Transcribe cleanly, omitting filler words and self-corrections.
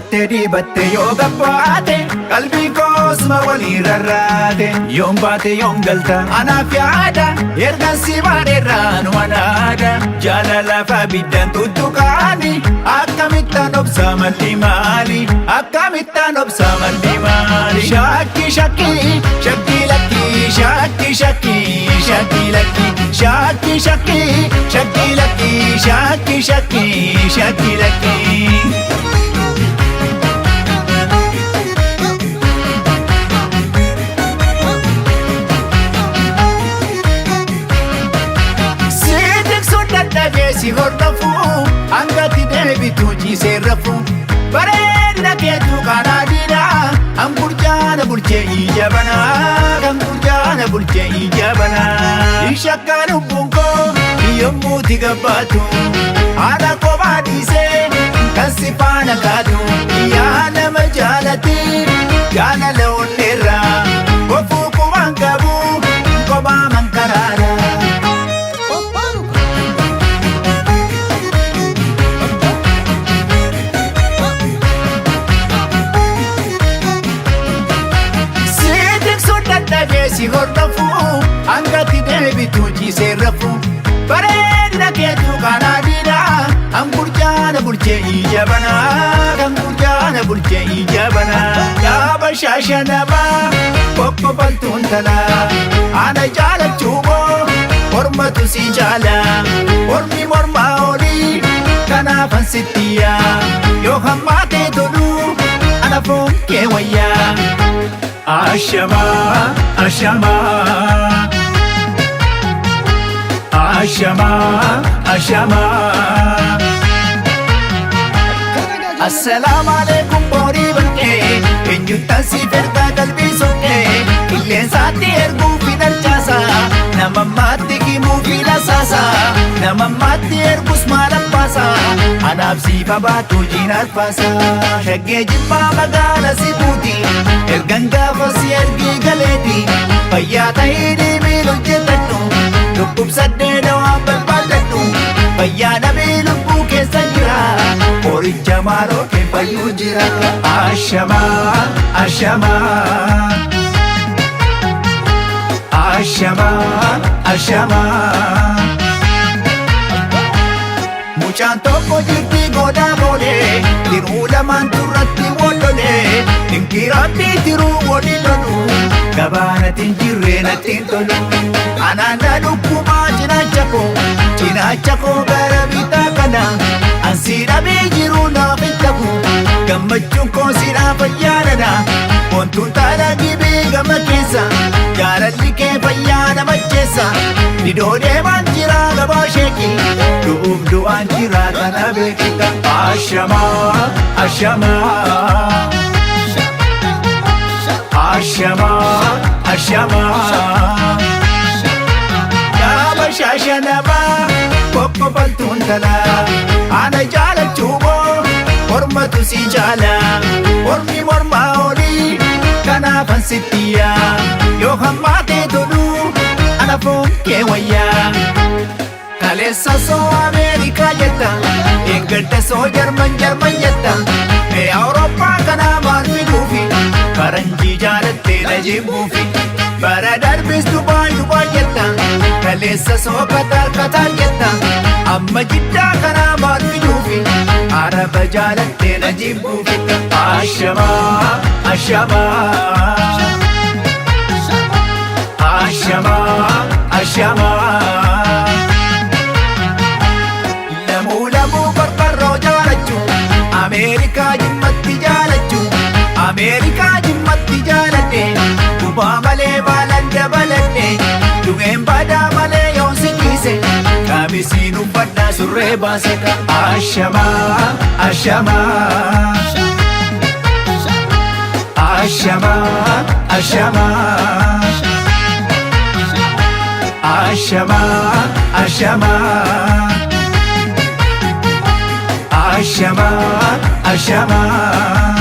Uffattee dibattee yoo gabbaate, qalbii koosuma walii rarraate. Yoom baate, yoom galta, anaaf yaada, ergan si baadheerraa nu manaada. Jaalala abiddaan tuttuqaani, akkamittaan obsa malli maali? Akkamittaan obsa malli maali? Shakkii, shakkii, shakkii lakkii, shakkii, shakkii, shakkii lakkii, shakkii, shakkii, shakkii lakkii, shakkii, shakkii, shakkii lakkii. Si tiksuun dadhabee si hordofu, hangatti deebitu ciisee rafu. Bareedina keetu kanaa diina, kan gurjaana bulchee ija banaa, kan gurjaana bulchee ija banaa. Shakkaa lubbuun koo yommuuti gabbaatu, haadha kophaa dhiisee kan si faana kaatu. Yaa nama jaalati, jaalala onneerraa kofuu qubaan qabu, kophaa mankaraara. Si tiksuun dadhabee si hordofu, hangatti deebitu ciisee rafu. Bareedina keetu kanaa diina, kan gurjaana bulchee ija banaa, kan gurjaana bulchee ija banaa. Yaaba shaashanabaa kokkofaltuun talaa, ana jaalachuu moo mormatu si jaala? Mormi mormaa olii kanaafan sittiyaa, yoo hammaatee tolu ana foon kee wayyaa. Ashamaa, ashamaa, ashamaa, ashamaa. Assalaamu alaikum boorii barqee, eenyuttan siif ergaa qalbii soqee, qilleensaatti erguu fi darcaasa, nama ammaatti himuu fi lasaasa, nama ammaatti ergus maal abbaasa, anaaf siif abaatu jiin arfaasa. Shaggee Jimmaa magaala si buuti, ergan gaafa si ergii galeeti, fayyaa ta'ii deemee hojjetadhu, dhukkubsadhee dawaa barbaadadhu, fayyaa dhabee lubbuu keessa jira, qoricha maaloo kee fayyuu jira. Ashamaa, ashamaa, ashamaa, ashamaa. Mucaan tokko jirti godaa boolee, tiruu lamaan turratti wal lolee, inkiraatti tiruu walii lolu, gabaanatti hin jirre natti hin tolu. Anaan na dhukkumaa cinaacha koo, cinaacha koo gara bitaa kana, ansii dhabee jiru naaf hin ta'u, gammachuun koo siidhaa fayyaadha. Wantuun taala gibee gama keessa, jaalalli kee fayyaa nama jeessa, didoo deemaan jira gabaa sheeki, du'uuf du'aan jira kana beekita. Ashamaa, ashamaa, ashamaa, ashamaa. Yaaba shaashanabaa kokkofaltuun talaa, ana jaalachuu moo mormatu si jaala? Mormi mormaa olii kanaafan sittiyaa, yoo hammaatee tolu ana foon kee wayyaa. Kaleessa soo Ameerikaa jetta, eeggadda soo Jarman Jarman jetta, mee Awurooppaa kanaa maal fiduufi, faranjii jaalattee na jibbuufi? Bara darbis Dubaay Dubaay jetta, kaleessa soo Kataar Kataar jetta, amma Jiddaa kanaa maal fiduufi, Araba jaalattee na jibbuufi? Ashamaa, ashamaa, ashamaa, ashamaa. Lamuu lamuu qorqorroo jaalachuu, Ameerikaa Jimmatti jaalachuu, Ameerikaa Jimmatti jaaladhe, gubaa malee baalan dabaladhe, dhugeen badaa malee yoon si dhiise, qaamisiin uffadhaa surree baase. Ashamaa, ashamaa, ashamaa, ashamaa, ashamaa, ashamaa, ashamaa, ashamaa.